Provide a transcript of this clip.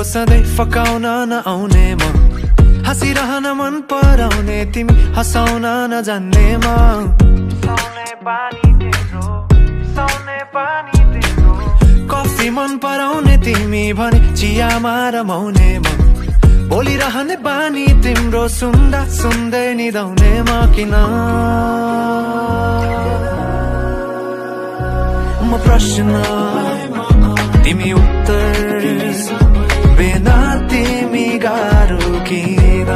सधैँ फकाउन नआउने म हाँसिरहन मन पराउने तिमी हँसाउन नजान्ने म कफी मन पराउने तिमी भने चियामा रमाउने म बोलिरहने बानी तिम्रो सुन्दा सुन्दै निदाउने म किन म प्रश्न तिमी उत्तर बिना तिमी गाह्रो किन